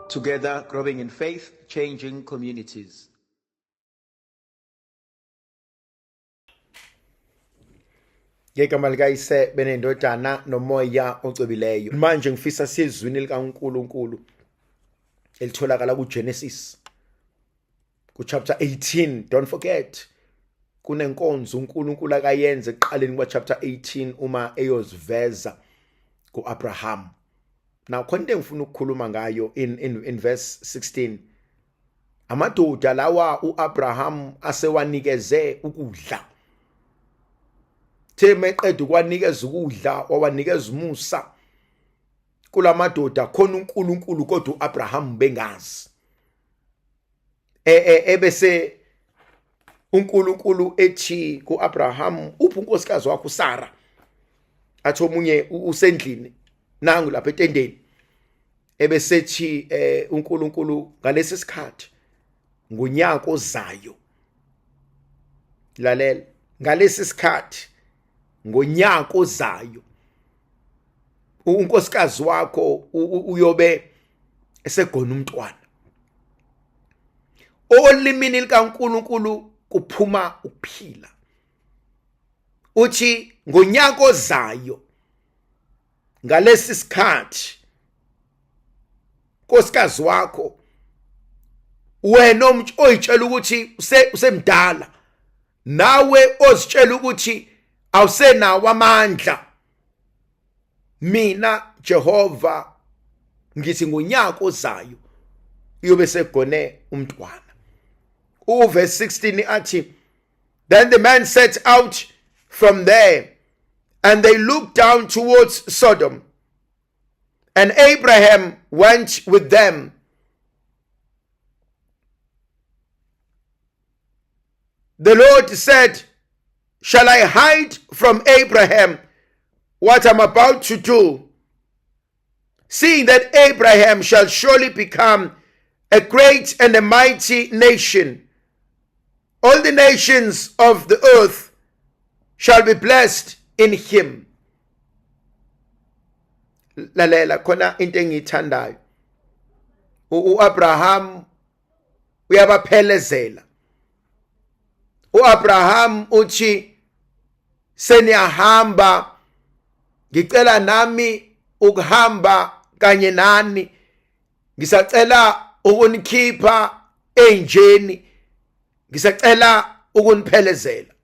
Together, growing in faith, changing communities. Ngegama likaYise benendodana nomoya ocwebileyo. Manje ngifisa sizwini likaNkuluNkulu elitholakala kuGenesis kuchapter 18. Don't forget kunenkonzo uNkulunkulu akayenze ekuqaleni kwa chapter 18 uma eyoziveza kuAbraham. Now khona into engifuna ukukhuluma ngayo in verse 16. Amadoda lawa uAbraham asewanikeze ukudla. The meqeda ukwanikeza ukudla wawanikeza umusa kulamadoda khona uNkulunkulu kodwa uAbraham bengazi. Ebese uNkulunkulu ethi kuAbraham uphi unkosikazi wakho uSara, athi omunye usendlini nangu lapha etendeni. Ebesethi uNkulunkulu ngalesi sikhathi ngonyaka ozayo, lalela, ngalesi sikhathi ngonyaka ozayo unkosikazi wakho uyobe esegona umntwana. Olimini likaNkulunkulu kuphuma ukuphila. Uthi ngonyaka ozayo ngalesi sikhathi nkosikazi wakho wena oyitshela ukuthi usemdala, nawe ozitshela ukuthi awusenawo amandla, mina Jehova ngithi ngonyaka ozayo uyobe segone umntwana. Uverse 16 athi, then the man set out from there and they looked down towards Sodom, and Abraham went with them. The Lord said, shall I hide from Abraham what I'm about to do, seeing that Abraham shall surely become a great and a mighty nation? All the nations of the earth shall be blessed in him. Lalela khona into engiyithandayo. uAbraham uyabaphelezela. uAbraham uthi seniyahamba, ngicela nami ukuhamba kanye nani, ngisacela ukunikhipha enjeni, ngisacela ukuniphelezela.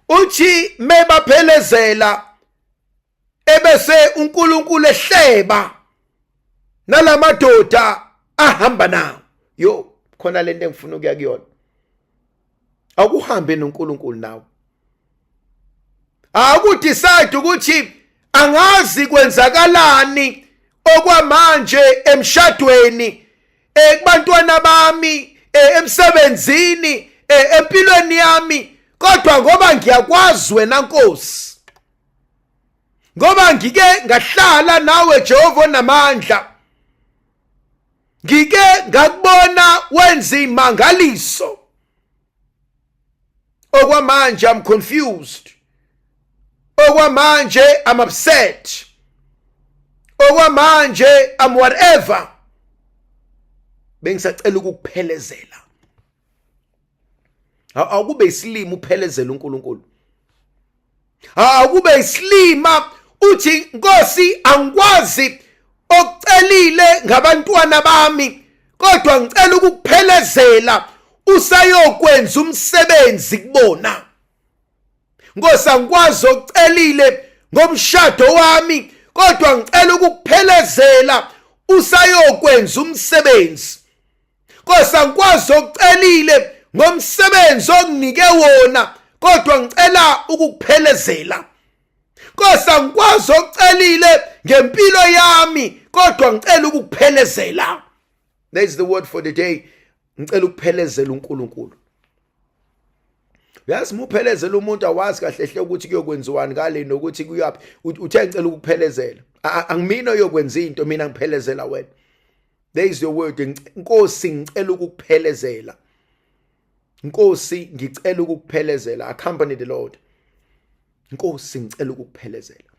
Uthi mebaphelezela ebese uNkulunkulu ehleba nalamadoda ahamba nawo. Yo, khona lento engifuna ukuya kuyona. Akuhambe noNkulunkulu nawe. Akudecide ukuthi angazi kwenzakalani okwamanje emshadweni, ekubantwana bami, emsebenzini, empilweni yami, kodwa ngoba ngiyakwazi wena Nkosi, ngoba ngike ngahlala nawe Jehova onamandla, ngike ngakubona wenza imangaliso, okwamanje I'm confused, okwamanje I'm upset, okwamanje I'm whatever, bengisacela ukukuphelezela. Awukube isilima uphelezela uNkulunkulu. Awukube isilima uthi Nkosi angikwazi okucelile ngabantwana bami, kodwa ngicela ukukuphelezela usayokwenza umsebenzi kubona. Nkosi angikwazi okucelile ngomshado wami, kodwa ngicela ukukuphelezela usayokwenza umsebenzi. Nkosi angikwazi okucelile ngomsebenzi onginike wona, kodwa ngicela ukukuphelezela. Nkosi angikwazi okucelile ngempilo yami, kodwa ngicela ukukuphelezela. That is the word for the day. Ngicela ukuphelezela uNkulunkulu. Uyazi uma uphelezela umuntu awazi kahle hle ukuthi kuyokwenziwani ngale nokuthi kuyaphi. Uthe ngicela ukuphelezela. Angimina oyokwenza into, mina ngiphelezela wena. There is your word. Nkosi ngicela ukukuphelezela. Nkosi ngicela ukukuphelezela. Accompany the Lord. Nkosi ngicela ukukuphelezela.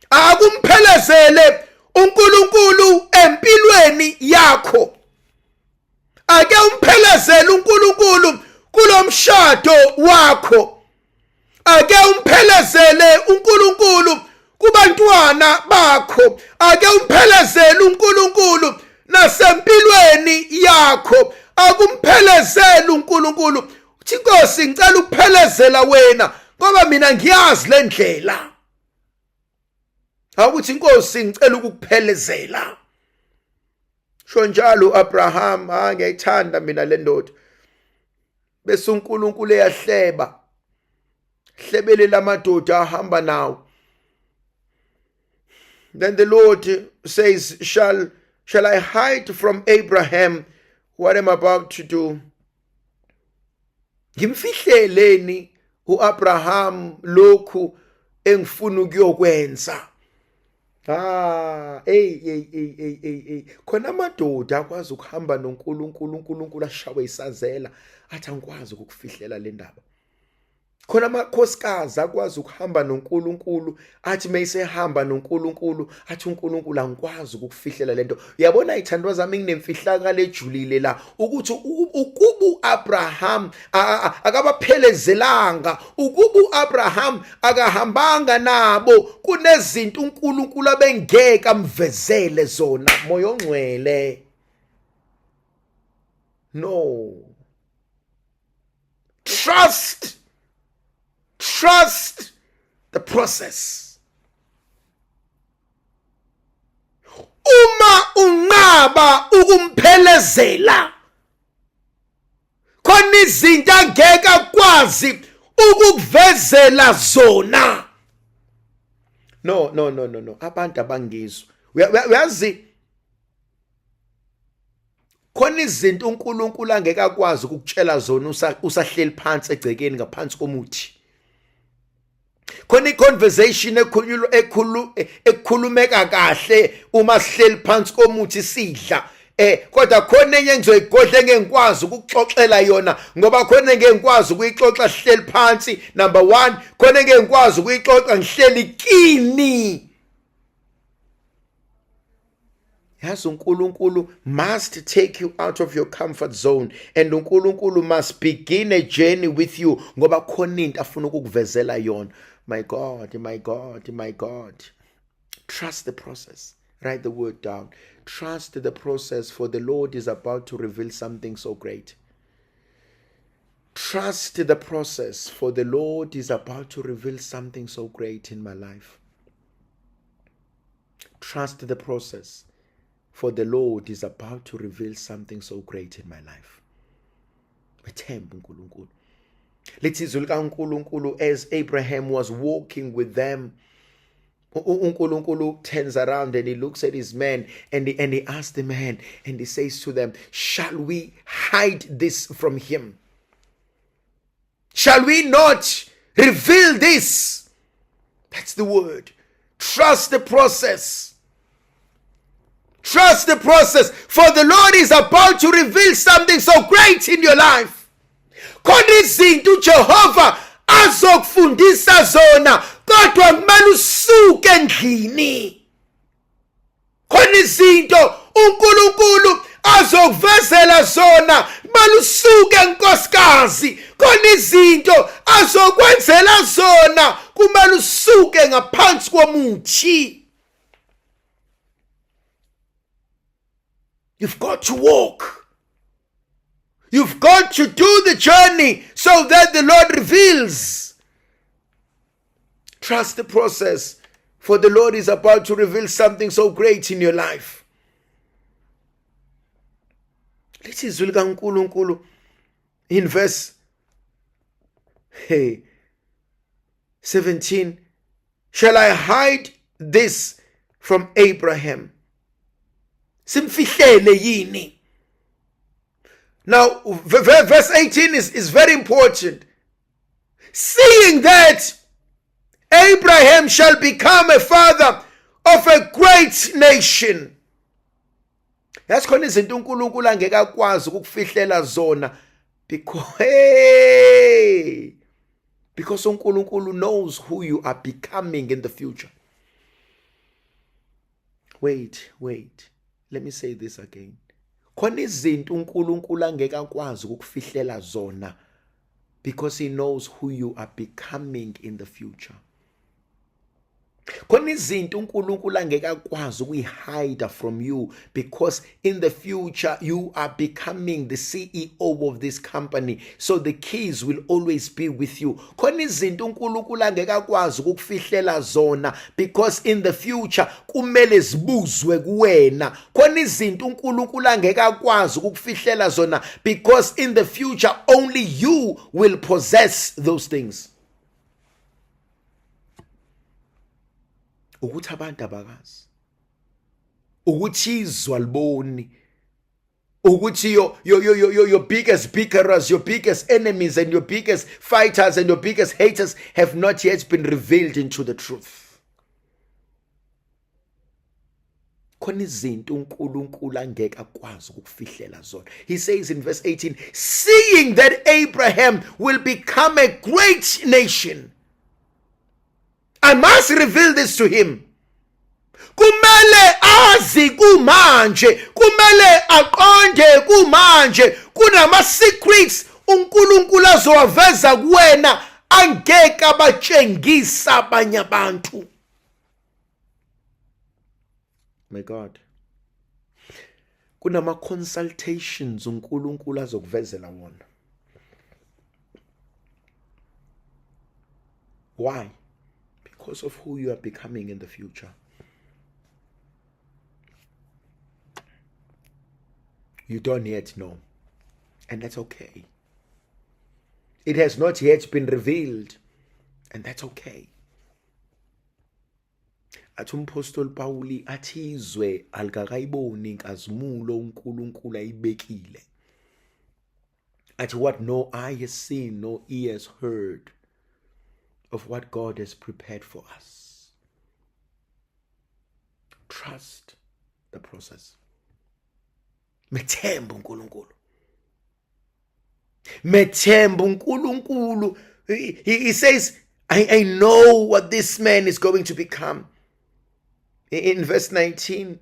Akumphelezele uNkulunkulu. uNkulunkulu empilweni yakho. Ake umphelezele uNkulunkulu kulomshado wakho. Ake umphelezele uNkulunkulu kubantwana bakho. Ake umphelezele uNkulunkulu nasempilweni yakho. Akumphelezele uNkulunkulu. Uthi Nkosi, ngicela ukuphelezela wena ngoba mina ngiyazi le ndlela. Awukuthi Inkosi, ngicela ukukuphelezela. Sho njalo uAbraham, ha, ngiyayithanda mina le ndoda. Bese uNkulunkulu eyahleba, hlebelela amadoda ahamba nawo. Then the Lord says, shall I hide from Abraham what I'm about to do? Ngimfihleleni uAbraham lokhu engifuna ukuyokwenza? Ah, hey hey hey hey hey hey, khona amadoda akwazi ukuhamba noNkulunkulu, uNkulunkulu ashawe isazela athi angikwazi ukukufihlela le ndaba. Khona amakhosikazi akwazi ukuhamba noNkulunkulu, athi mayisehamba noNkulunkulu athi uNkulunkulu angikwazi ukukufihlela lento. Uyabona ithandwa zami, nginemfihlakalo ejulile la ukuthi ukuba uAbraham akabaphelezelanga, ukuba uAbraham akahambanga nabo, kunezinto uNkulunkulu abengeke amvezele zona. Moya ongcwele, no. Trust, trust the process. Uma unqaba ukumphelezela, khona izinto angeke akwazi ukukuvezela zona. No, no, no, no, no, abantu abangizwa. Uyazi khona izinto uNkulunkulu angeke akwazi ukukutshela zona usahleli phansi egcekeni ngaphansi komuthi. Khona i-conversation ekhulumeka kahle uma sihleli phansi komuthi sidla, kodwa khona enye engizoyigodla engengikwazi ukukuxoxela yona, ngoba khona engengikwazi ukuyixoxa sihleli phansi. Number 1, khona engengikwazi ukuyixoxa ngihleli kini. Yazi uNkulunkulu must take you out of your comfort zone, and uNkulunkulu must begin a journey with you, ngoba khona into afuna ukukuvezela yona. My God, my God, my God. Trust the process. Write the word down. Trust the process, for the Lord is about to reveal something so great. Trust the process, for the Lord is about to reveal something so great in my life. Trust the process, for the Lord is about to reveal something so great in my life. Wethemba uNkulunkulu. Lithi izwi likaNkulunkulu, as Abraham was walking with them, uNkulunkulu turns around and he looks at his men and he asks the man and he says to them, shall we hide this from him? Shall we not reveal this? That's the word. Trust the process. Trust the process, for the Lord is about to reveal something so great in your life. Khona izinto uJehova azokufundisa zona, kodwa kumele usuke endlini. Khona izinto uNkulunkulu azokuvezela zona, kumele usuke nkosikazi. Khona izinto azokwenzela zona, kumele usuke ngaphansi komuthi. You've got to walk. You've got to do the journey so that the Lord reveals. Trust the process, for the Lord is about to reveal something so great in your life. Lithi izwi likaNkulunkulu in verse 17, shall I hide this from Abraham? Simfihlele yini? Now, verse 18 is very important. Seeing that Abraham shall become a father of a great nation. Yazi khona izinto uNkulunkulu angeke akwazi ukukufihlela zona, because uNkulunkulu knows who you are becoming in the future. Wait, wait. Let me say this again. Khona izinto uNkulunkulu angeke akwazi ukukufihlela zona because he knows who you are becoming in the future. Khona izinto uNkulunkulu angeke akwazi ukuyihide from you because in the future you are becoming the CEO of this company, so the keys will always be with you. Khona izinto uNkulunkulu angeke akwazi ukukufihlela zona because in the future kumele zibuzwe kuwena. Khona izinto uNkulunkulu angeke akwazi ukukufihlela zona because in the future only you will possess those things. Ukuthi abantu abakazi ukuthi izwa liboni ukuthi your biggest bickerers, your biggest enemies and your biggest fighters and your biggest haters have not yet been revealed into the truth. Khona izinto uNkulunkulu angeke akwazi ukufihlela zona. He says in verse 18, seeing that Abraham will become a great nation, I must reveal this to him. Kumele azi kumanje, kumele aqonde kumanje, kunama secrets uNkulunkulu azowaveza kuwena angeke abatshengisa abanye abantu. My God, kunama consultations uNkulunkulu azokuvezela wona. Why? Because of who you are becoming in the future. You don't yet know, and that's okay. It has not yet been revealed, and that's okay. Athi umpostoli Pawuli athi izwe alikakayiboni inkazimulo uNkulunkulu ayibekile. Athi what no eye has seen, no ear has heard of what God has prepared for us. Trust the process. Methemba uNkulunkulu. Methemba uNkulunkulu. He says, I know what this man is going to become. In verse 19,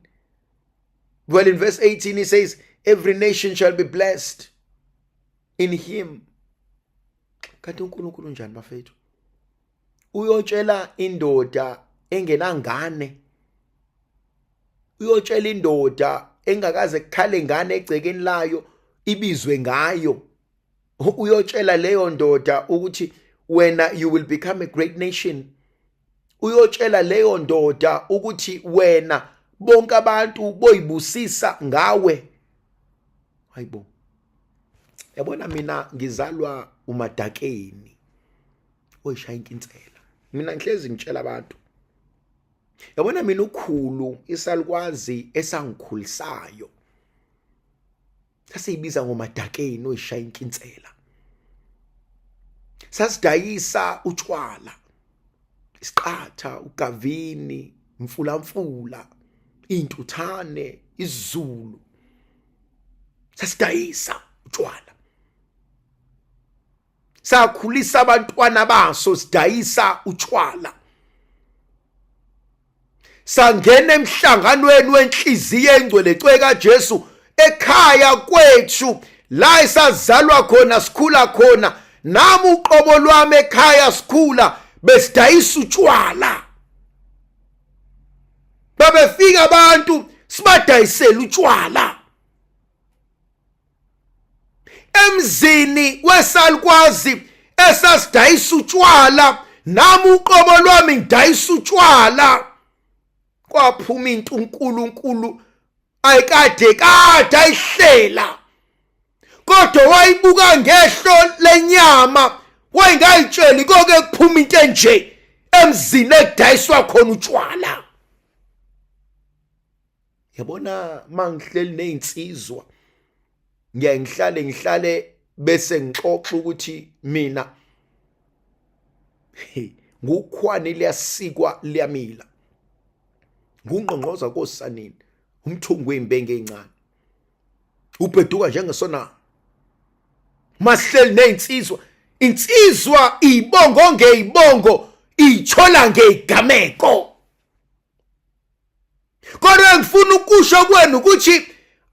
well, in verse 18, he says, every nation shall be blessed in him. Kanti uNkulunkulu unjani bafethu? Uyotshela indoda engenangane, uyotshela indoda engakaze kukhale ngane egcekeni layo ibizwe ngayo, uyotshela leyo ndoda ukuthi wena you will become a great nation. Uyotshela leyo ndoda ukuthi wena bonke abantu boyibusisa ngawe. Hayibo, yabona mina ngizalwa uMadakeni oyishaya inkinsela. Mina ngihlezi ngitshela abantu, yabona mina ukhulu isalukwazi esangikhulisayo sasiyibiza ngoMadakeni oyishaya inkinsela. Sasidayisa utshwala, isiqatha, ugavini, mfulamfula, intuthane, isiZulu. Sasidayisa utshwala, sakhulisa abantwana baso sidayisa utshwala, sangena emhlanganweni wenhliziyo engcwele cwe kaJesu ekhaya kwethu la esazalwa khona sikhula khona. Nami uqobo lwami ekhaya sikhula besidayisa utshwala, babefika abantu sibadayisela utshwala emzini wesalukwazi esasidayisa utshwala. Nami uqobo lwami ngidayisa utshwala. Kwaphuma into uNkulunkulu ayikade kade ayihlela, kodwa wayibuka ngehlo lenyama, wayengayitsheli koke kuphuma into enje emzini ekudayiswa khona utshwala. Yabona mangihleli nezinsizwa ngiyaye ngihlale bese ngixoxa ukuthi mina ngukhwane liyasikwa liyamila, ngungqongqoza kosanini, umthungu weimbenge ezincane ubheduka njengesona. Masihleli nezinsizwa, insizwa ibongo ngeyibongo ithola ngeyigameko, kodwa Engifuna ukusho kwenu ukuthi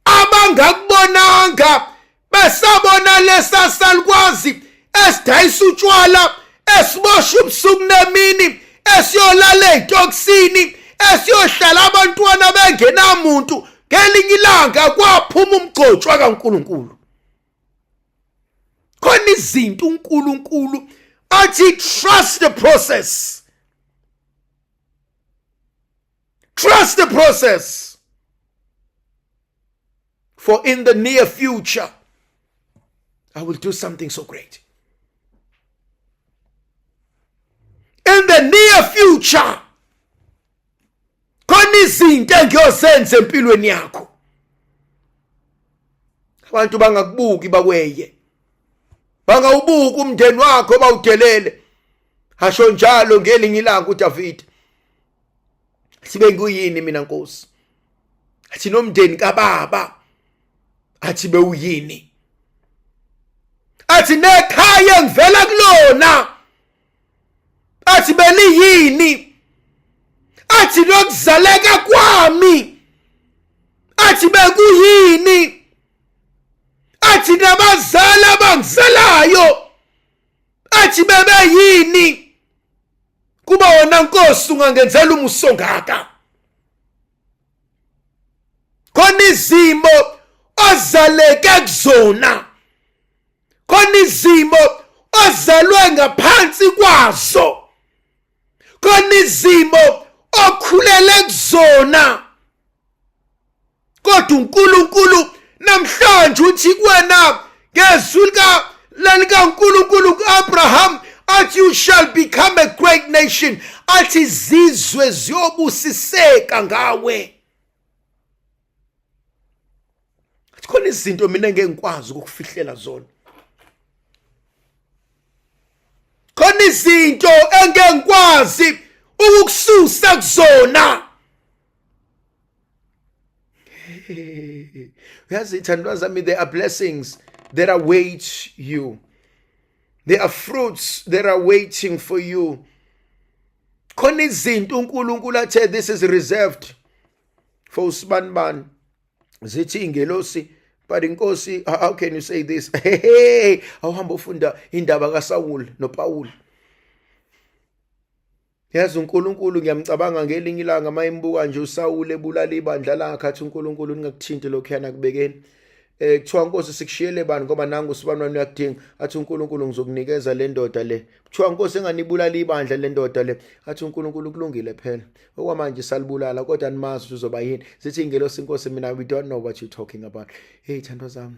abangakubonanga besabona lesasalukwazi esidayisa utshwala, esiboshwa ubusuku nemini, esiyolala ey'tokisini, esiyohlala abantwana bengenamuntu, ngelinye ilanga kwaphuma umgcotshwa kaNkulunkulu. Khona izinto uNkulunkulu athi trust the process, trust the process, for in the near future I will do something so great. In the near future khona izinto engiyozenza empilweni yakho. Abantu bangakubuki bakweye, bangawubuki umndeni wakho bawudelele. Asho njalo ngelinye ilanga uDavid, sibe nguyini mina Nkosi? Athi nomndeni kababa athi bewuyini? Athi nekhaya engivela kulona athi beliyini? Athi lokuzaleka kwami athi bekuyini? Athi nabazali abangizalayo athi bebeyini? Kuba wona Nkosi ungangenzela umusa ongaka. Khona izimo ozaleke kuzona, khona izimo ozalwe ngaphansi kwazo, khona izimo okhulele kuzona, kodwa uNkulunkulu namhlanje uthi kuwena ngezwi likaNkulunkulu kuAbraham athi you shall become a great nation, athi izizwe ziyobusiseka ngawe. Athi khona izinto mina engeke ngikwazi ukukufihlela zona, khona izinto engeke ngikwazi ukukususa kuzona. Uyazi thandwa zami, there are blessings that await you, there are fruits that are waiting for you. Khona izinto uNkulunkulu athe this is reserved for usibanibani, zithi ingelosi, but inkosi, how can you say this? Hey, awuhamba ufunda indaba kaSaul noPaul. Yazi uNkulunkulu ngiyamcabanga ngelinye ilanga mayimbuka nje uSaul ebulala ibandla lakhe, athi uNkulunkulu ningakuthinti lokhuyana kubekeni. Kuthiwa Nkosi sikushiyele bani ngoba nangu usibanwani uyakudinga, athi uNkulunkulu ngizokunikeza le ndoda le. Kuthiwa Nkosi enganibulala ibandla le ndoda le, athi uNkulunkulu kulungile phela okwamanje salibulala kodwa animazi ukuthi uzoba yini. Sithi ingelosi Nkosi mina we don't know what you're talking about. Hey thandwa zami,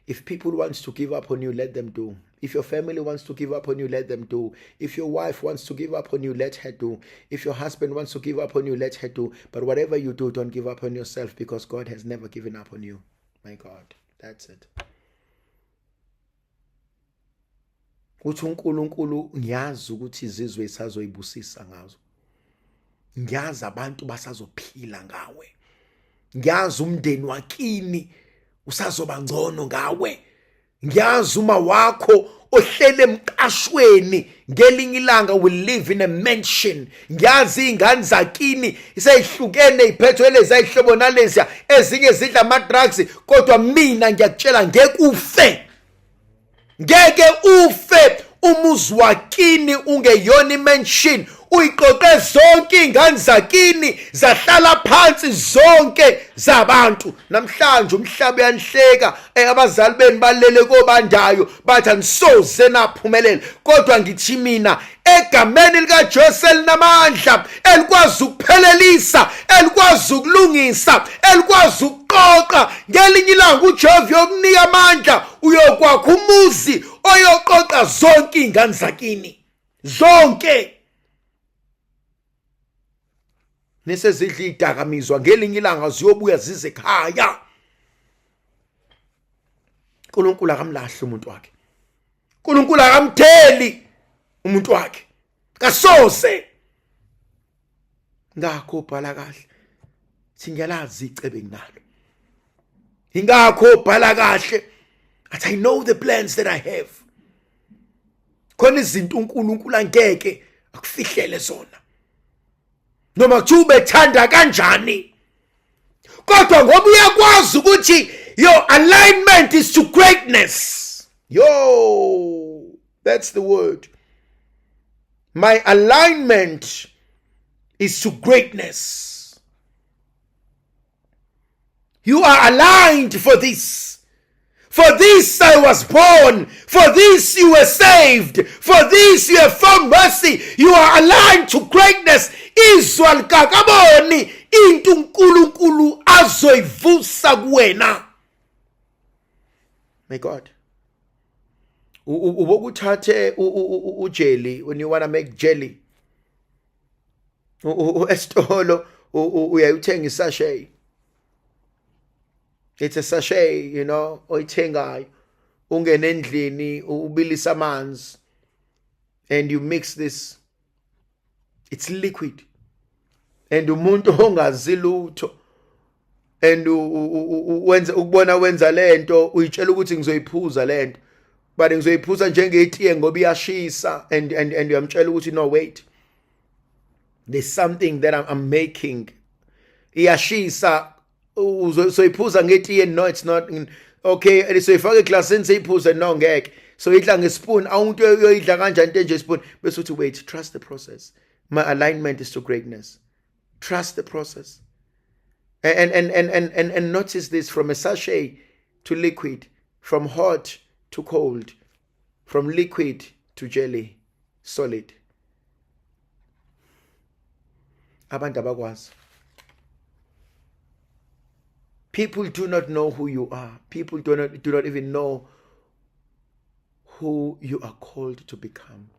if people want to give up on you, let them do. If your family wants to give up on you, let them do. If your wife wants to give up on you, let her do. If your husband wants to give up on you, let her do. But whatever you do, don't give up on yourself, because God has never given up on you. My God, that's it. Uthi uNkulunkulu ngiyazi ukuthi izizwe isazoyibusisa ngazo, ngiyazi abantu basazophila ngawe, ngiyazi umndeni wakini usazoba ngcono ngawe, ngiyazi uma wakho ohlele emqashweni ngelinye ilanga will live in a mansion, ngiyazi iy'ngane zakini seyihlukene iphethwe lezi ayihlobo naleziya, ezinye zidla ama-drugs, kodwa mina ngiyakutshela ngeke ufe, ngeke ufe umuzi wakini ungeyona imansion, uyiqoqe zonke iy'ngane zakini zahlala phansi zonke zabantu. Namhlanje umhlaba uyanihleka, abazali benu balele kobandayo bathi anisoze naphumelela, kodwa ngithi mina egameni likaJesu elinamandla, elikwazi ukuphelelisa, elikwazi ukulungisa, elikwazi ukuqoqa, ngelinye ilanga uJehova uyokunika amandla, uyokwakha umuzi oyoqoqa zonke iy'ngane zakini zonke. Nesezidla idakamizwa ngelinye ilanga ziyobuya zize ekhaya. uNkulunkulu akamlahli umuntu wakhe, uNkulunkulu akamtheli umuntu wakhe, kasoze. Ngakho bhala kahle, singiyalazi icebo enginalo. Ingakho bhala kahle athi I know the plans that I have. Khona izinto uNkulunkulu angeke akufihlele zona. Noma kuthiwa ubethanda kanjani, kodwa ngoba uyakwazi ukuthi your alignment is to greatness. Yo, that's the word. My alignment is to greatness. You are aligned for this. For this I was born. For this you were saved. For this you have found mercy. You are aligned to greatness. Izwa likakaboni into uNkulunkulu azoyivusa kuwena. May God. Ubokuthathe ujelly, when you want to make jelly. Esitolo uyayuthenga isachet. It's a sachet oyithengayo. Ungene endlini, ubilisa amanzi and you mix this. It's liquid. And umuntu ongazi lutho and wenza ukubona wenza lento, uyitshela ukuthi ngizoyiphuza lento, but ngizoyiphuza njengetiye ngoba iyashisa, and uyamtshela ukuthi, "No, wait, there's something that I'm making, iyashisa, uzoyiphuza ngetiye." No, it's not okay. Soyifaka eglasini, seyiphuze? No, ngeke. So idla ngespoon. Awuntu uyoyidla kanjani into enje spoon? Bese uthi, "Wait, trust the process. My alignment is to greatness. Trust the process." And notice this: from a sachet to liquid, from hot to cold, from liquid to jelly solid. Abantu abakwazi. People do not know who you are. People do not even know who you are called to become.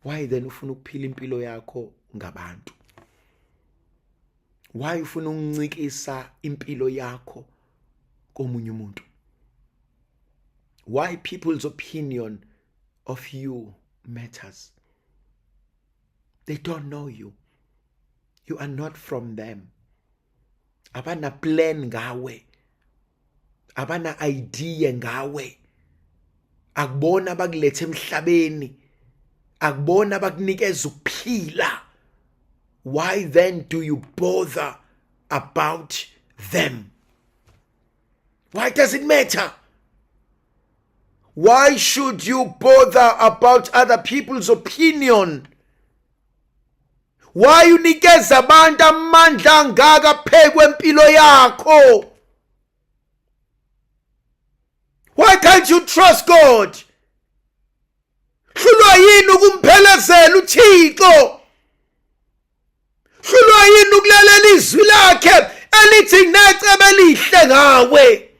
Why then ufuna ukuphila impilo yakho ngabantu? Why ufuna ukuncikisa impilo yakho komunye umuntu? Why people's opinion of you matters? They don't know you. You are not from them. Abana plan ngawe, abana idea ngawe. Akubona abakulethe emhlabeni, akubona abakunikeza ukuphila. Why then do you bother about them? Why does it matter? Why should you bother about other people's opinion? Why unikeza abantu amandla angaka phezu kwempilo yakho? Why can't you trust God? Hlulwa yini ukumphelezela uThixo? Hlulwa yini ukulalela izwi lakhe elithi nginecebo elihle ngawe?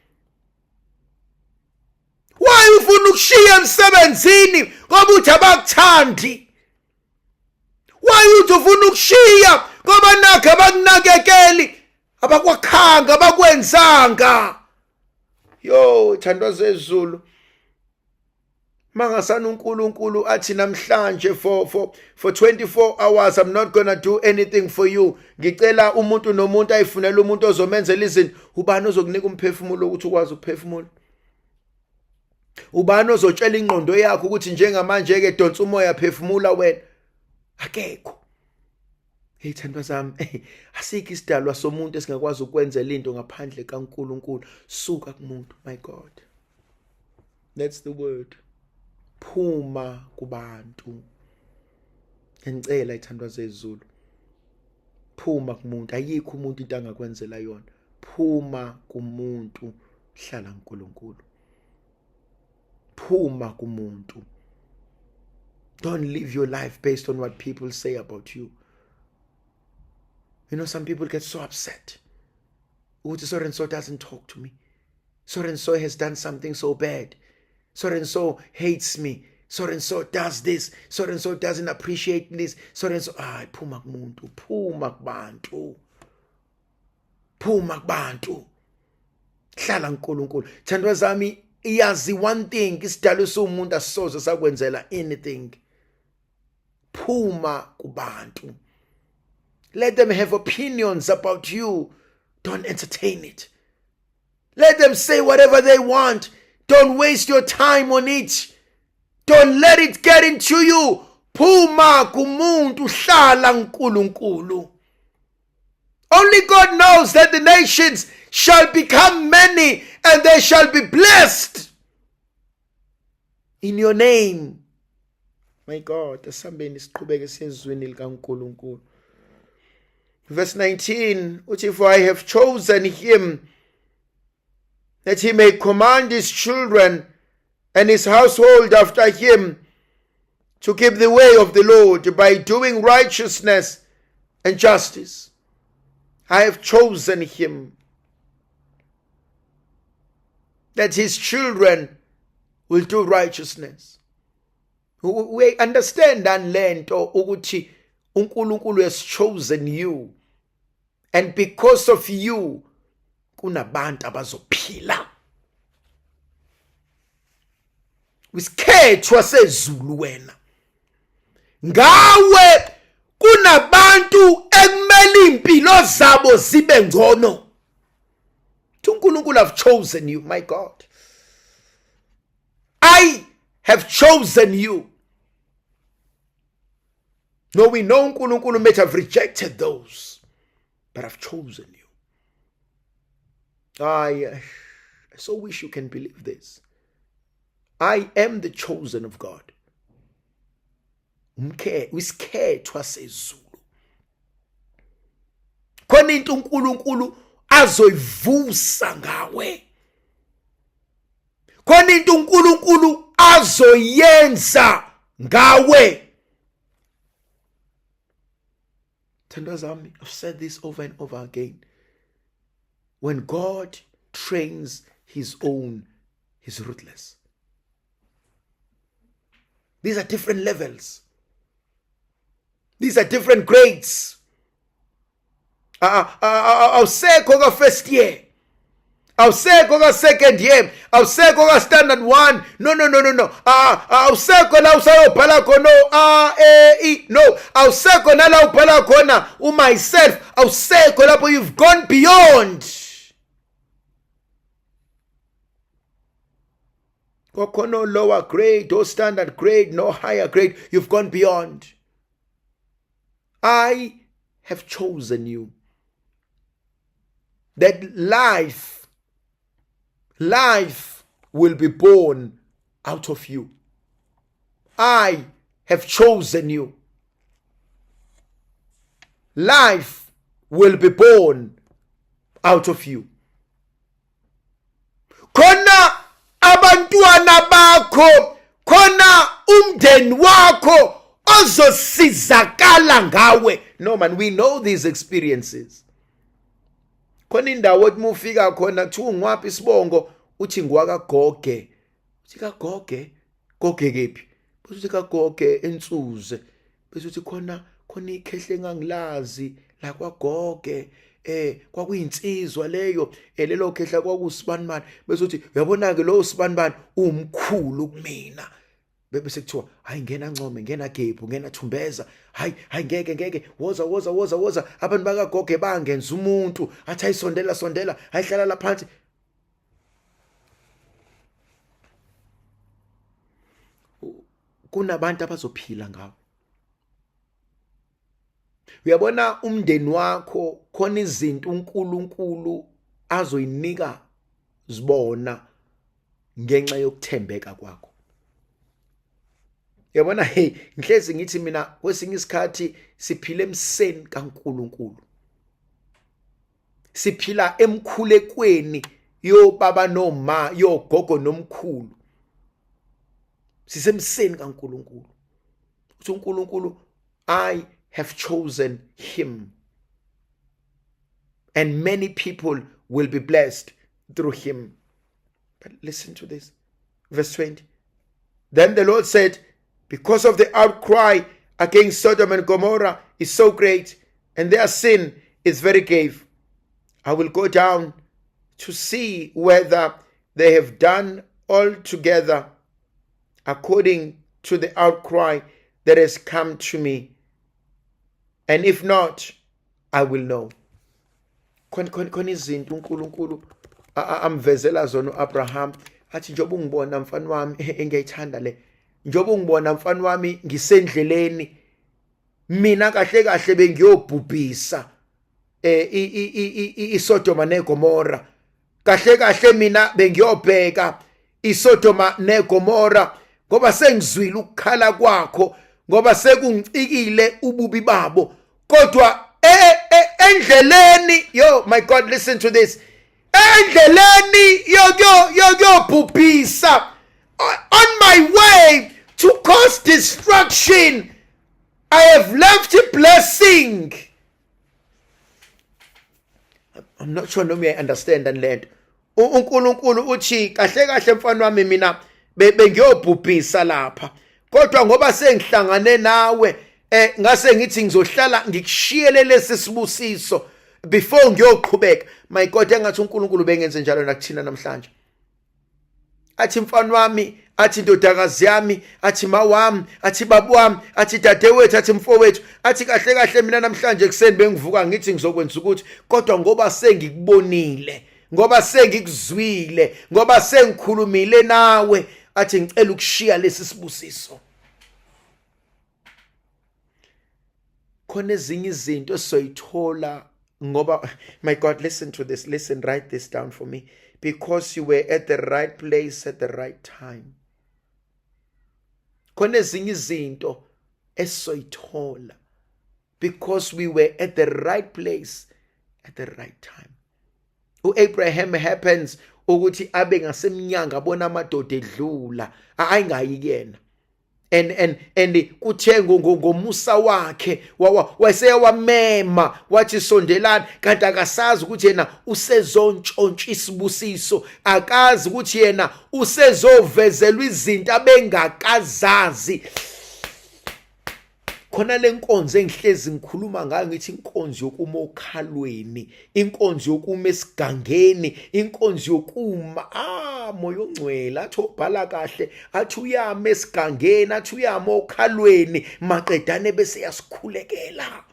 Why ufuna ukushiya emsebenzini ngoba uthi abakuthandi? Why uthi ufuna ukushiya ngoba nakho abakunakekeli, abakwakhanga, abakwenzanga? Yo, thandwa zezulu, mangasana uNkulunkulu athi namhlanje for 24 hours I'm not going to do anything for you, ngicela umuntu nomuntu ayifunela umuntu ozomenzela izinto, ubani ozokunika umphefumulo ukuthi ukwazi ukuphefumula? Ubani ozotshela ingqondo yakho ukuthi njengamanje ke donsa umoya, phefumula wena? Akekho. Hey, thandwa zami, asikho isidalwa somuntu esingakwazi ukwenzela into ngaphandle kaNkulunkulu. Suka kumuntu. My God, that's the word. Phuma kubantu. Ngicela, ithandwa zezulu, phuma kumuntu. Ayikho umuntu into angakwenzela yona. Phuma kumuntu, hlala uNkulunkulu. Phuma kumuntu. Don't live your life based on what people say about you. Some people get so upset ukuthi so and so doesn't talk to me, so and so has done something so bad, so and so hates me, so and so does this, so and so doesn't appreciate this, so and so. Ay, phuma kumuntu, phuma kubantu, phuma kubantu, hlala uNkulunkulu. Thandwa zami, iyazi one thing: isidalo somuntu asisoze sakwenzela anything. Phuma kubantu. Let them have opinions about you. Don't entertain it. Let them say whatever they want. Don't waste your time on it. Don't let it get into you. Phuma kumuntu, hlala uNkulunkulu. Only God knows that the nations shall become many and they shall be blessed in your name. My God, asambeni siqhubeke sezwini likaNkulunkulu. Verse 19 uthi, for I have chosen him that he may command his children and his household after him to keep the way of the Lord by doing righteousness and justice. I have chosen him that his children will do righteousness. We understand lento ukuthi uNkulunkulu has chosen you, and because of you kunabantu abazophila. Wisikhethwa sezulu wena, ngawe kunabantu ekumele impilo zabo zibe ngcono. uNkulunkulu have chosen you. My God, I have chosen you. No, we know uNkulunkulu may have rejected those, but I've chosen you. I so wish you can believe this. I am the chosen of God. Umkhe wisikhethwa sezulu. Khona into uNkulunkulu azoyivusa ngawe. Khona into uNkulunkulu azoyenza ngawe. Thandwa zami, I've said this over and over again. When God trains his own, he's ruthless. These are different levels. These are different grades. Awusekho ka first year, awusekho ka second year, awusekho ka standard 1. No, no, no, no, no. Awusekho la usayobhala khona A E I. No, awusekho nala ubhala khona u myself. Awusekho lapho, you've gone beyond. Kwakhona lower grade or standard grade, no higher grade. You've gone beyond. I have chosen you that life will be born out of you. I have chosen you. Life will be born out of you. Khona abantwana bakho, khona umndeni wakho ozosizakala ngawe. No man, we know these experiences. Khona indawo othi mufika khona kuthiwa ungwaphi isibongo, uthi ngwakagoge. Uthi kagoge, goge kephi? Bese uthi kagoge ensuze. Bese uthi khona ikhehle engangilazi la kwagoge, kwakuyinsizwa leyo, lelo khehla kwakusibanibani. Bese uthi uyabona ke lo sibanibani umkhulu kumina. Bese kuthiwa hayi ngena ncome, ngena gebhu, ngena thumbeza, hayi hayi ngeke ngeke, woza woza woza woza, abantu bakagoge bangenza umuntu, athi ayisondela sondela, ayihlala la phansi. Kunabantu abazophila ngawe. Uyabona umndeni wakho khona izinto uNkulunkulu azoyinika zibona ngenxa yokuthembeka kwakho. Uyabona, hey, ngihlezi ngithi mina kwesinye isikhathi siphila emseni kaNkulunkulu. Siphila emkhulekweni yobaba noma yogogo nomkhulu. Sisemseni kaNkulunkulu. Uthi uNkulunkulu, I have chosen him, and many people will be blessed through him. But listen to this, verse 20. Then the Lord said, because of the outcry against Sodom and Gomorrah is so great, and their sin is very grave, I will go down to see whether they have done altogether according to the outcry that has come to me, and if not, I will know. Khona izinto uNkulunkulu amvezela zona uAbraham, athi njengoba ungibona mfana wami, engiyayithanda le. Njengoba ungibona mfana wami ngisendleleni, mina kahle kahle bengiyobhubhisa iSodoma neGomora. Kahle kahle mina bengiyobheka iSodoma neGomora, ngoba sengizwile ukukhala kwakho, ngoba sekungicikile ububi babo. Kodwa endleleni, yo my God, listen to this, endleleni yokuyobhubhisa, on my way to cause destruction, I have left a blessing. I'm not sure noma uyayi-understand lento. UNkulunkulu uthi kahle kahle mfana wami, mina bengiyobhubhisa lapha, kodwa ngoba sengihlangane nawe, ngase ngithi ngizohlala ngikushiyele lesi sibusiso before ngiyoqhubeka. My God, engathi uNkulunkulu bengenze njalo nakuthina namhlanje. Athi mfana wami, athi ndodakazi yami, athi mawami, athi babu wami, athi dadewethu, athi mfowethu, athi kahle kahle mina namhlanje ekuseni bengivuka ngithi ngizokwenza ukuthi, kodwa ngoba sengikubonile, ngoba sengikuzwile, ngoba sengikhulumile nawe, athi ngicela ukushiya lesi sibusiso. Khona ezinye izinto esizoyithola ngoba, my God, listen to this, listen, write this down for me, because you were at the right place at the right time. Khona ezinye izinto esizoyithola because we were at the right place at the right time. uAbraham happens ukuthi abe ngasemnyango, abona amadoda edlula, ayingayi kuyena, and kuthe ngomusa wakhe wayeseyawamema, wathi sondelani, kanti akasazi ukuthi yena usezontshontsha isibusiso, akazi ukuthi yena usezovezelwa izinto abengakazazi. Khona le nkonzo engihlezi ngikhuluma ngayo, ngithi inkonzo yokuma okhalweni, inkonzo yokuma esigangeni, inkonzo yokuma, Moya oNgcwele athi obhala kahle, athi uyama esigangeni, athi uyama okhalweni, maqedane bese yasikhulekela.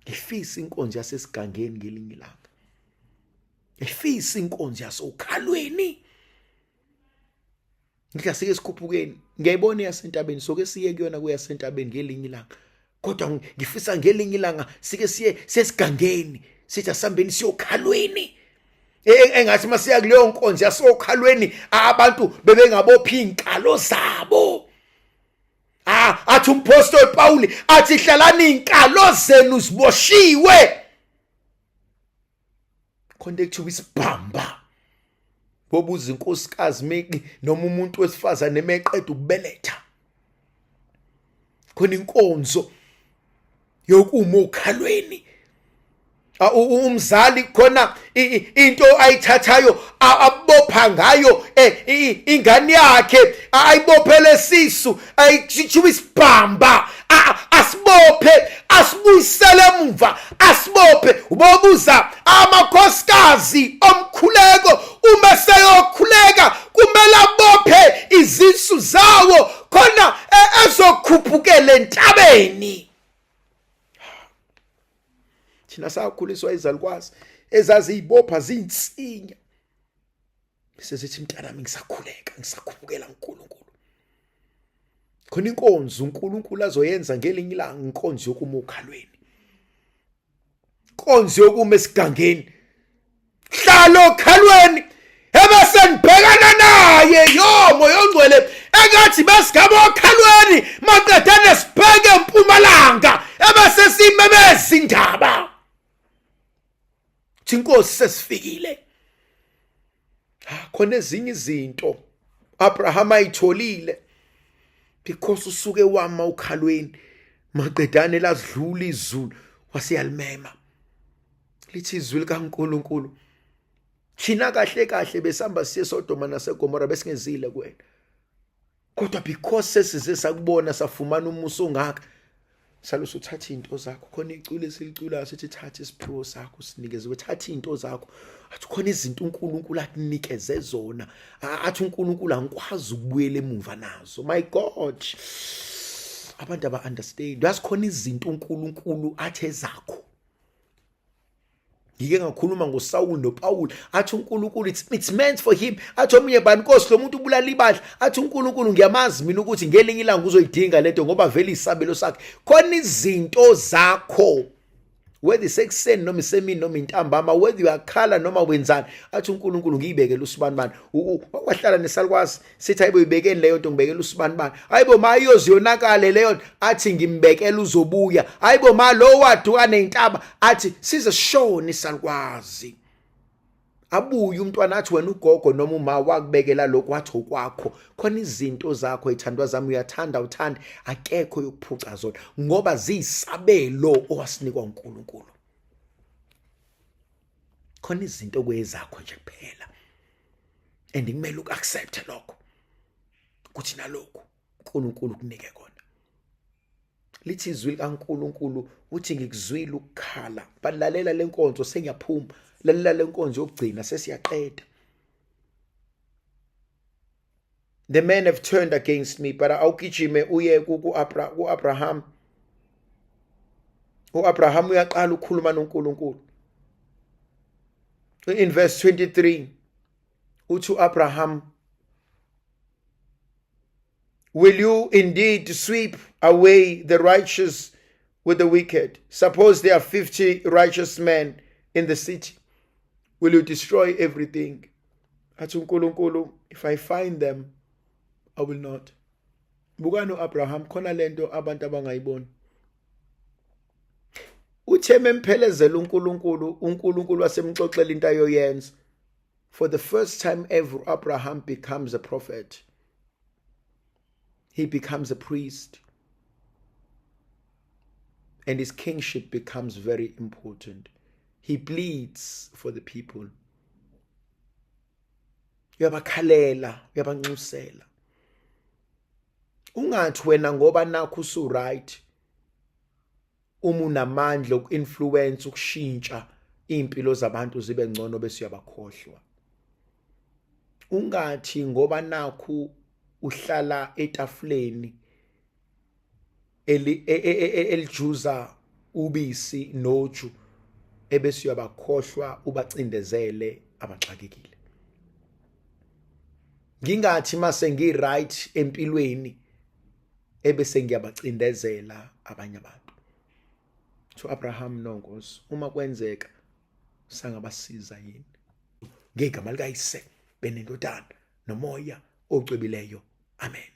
Ngifisa inkonzo yasesigangeni ngelinye ilanga, ngifisa inkonzo yasokhalweni. Ngithi asike sikhuphukeni, ngiyayibona yasentabeni, soke siye kuyona kuyasentabeni ngelinye ilanga, kodwa ngifisa ngelinye ilanga sike siye sesigangeni, sithi asambeni siyokhalweni. Engathi masiya kuleyo nkonzo yasokhalweni, abantu bebengabophi izinkalo zabo. Athi umpostoli Paul, athi hlalani izinkalo zenu ziboshiwe. Khona ekuthiwa isibhamba, bobuza inkosikazi meki noma umuntu wesifazane meqeda ukubeletha, khona inkonzo yokuma okhalweni. Umzali khona into ayithathayo abopha ngayo ingane yakhe, ayibophele sisu, ayithiwa isibhamba, asibophe, asibuyisele emuva, asibophe. Ubobuza amakhosikazi omkhuleko, uma seyokhuleka kumele abophe izisu zawo khona ezokhuphukela entabeni. Thina sakhuliswa izalukwazi ezaziyibopha zinsinya, bese sithi mntanami ngisakhuleka, ngisakhuphukela uNkulunkulu. Khona inkonzo uNkulunkulu azoyenza ngelinye ilanga, inkonzo yokuma okhalweni, inkonzo yokuma esigangeni. Hlala okhalweni ebese nibhekana naye, yo Moya oNgcwele, engathi besigaba okhalweni maqedane sibheke empumalanga, ebese simemeza indaba, thi inkosi sesifikile. Khona ezinye izinto Abraham ayitholile because usuke wama ukhalweni, maqedane lazidlula izulu, waseyalimema. Lithi izwi likaNkulunkulu, thina kahle kahle besihamba siye Sodoma naseGomora, besingezile kuwena, kodwa because sesize sakubona, safumana umusa ongaka, salusa uthatha izinto zakho. Khona iculo esiliculayo sithi thatha isiphiwo sakho sinikeziwe, thatha izinto zakho. Athi khona izinto uNkulunkulu akunikeze zona, athi uNkulunkulu angikwazi ukubuyela emuva nazo. My God, abantu aba understand. Uyazi khona izinto uNkulunkulu athe zakho. Ngike ngakhuluma ngoSawuli noPawuli, athi uNkulunkulu it's meant for him. Athi omunye bani, Nkosi, lo muntu ubulala ibandla. Athi uNkulunkulu, ngiyamazi mina ukuthi ngelinye ilanga uzoyidinga lento, ngoba vele isabelo sakhe. Khona izinto zakho, whether isekuseni noma isemini noma intambama, whether uyakhala noma wenzani, athi uNkulunkulu, ngiyibekele usibanibani. Wahlala nesalukwazi sithi, hayibo, ibekeni leyo nto, ngibekela usibanibani. Hayibo ma, iyoziyonakale leyo nto. Athi, ngimbekela, uzobuya. Hayibo ma, lo waduka ney'ntaba. Athi size sishone isalukwazi, abuye umntwana, athi, wena ugogo noma uma wakubekela lokhu, wathi okwakho. Khona izinto zakho, ithandwa zami, uyathanda uthanda, akekho yokuphuca zona, ngoba ziyisabelo owasinikwa uNkulunkulu. Khona izinto kwezakho nje kuphela, and kumele uku-accept lokho ukuthi nalokhu uNkulunkulu kunike kona. Lithi izwi likaNkulunkulu, uthi, ngikuzwile ukukhala. Balalela lenkonzo, sengiyaphuma. Lalela lenkonzo yokugcina, sesiyaqeda. The men have turned against me, but awugijime uye ku-Abraham. U-Abraham uyaqala ukukhuluma noNkulunkulu. In verse 23 uthi uAbraham, "Will you indeed sweep away the righteous with the wicked? Suppose there are 50 righteous men in the city. Will you destroy everything?" Athi uNkulunkulu, "If I find them, I will not." Bukani uAbraham, khona lento abantu abangayiboni. Uthe memphelezela uNkulunkulu, uNkulunkulu wasemxoxela into ayoyenza. For the first time ever, Abraham becomes a prophet. He becomes a priest. And his kingship becomes very important. He pleads for the people. Uyabakhalela, uyabanxusela. Ungathi wena ngoba nakho usu right, uma unamandla oku-influence, ukushintsha iy'mpilo zabantu zibe ngcono, bese uyabakhohlwa. Ungathi ngoba nakhu uhlala etafuleni elijuza ubisi noju, ebese uyabakhohlwa, ubacindezele abaxakekile. Ngingathi mase ngi-right empilweni, ebese ngiyabacindezela abanye abantu. To Abraham, no Nkosi, uma kwenzeka sangabasiza yini? Ngegama likaYise benendodana noMoya Ocwebileyo, amen.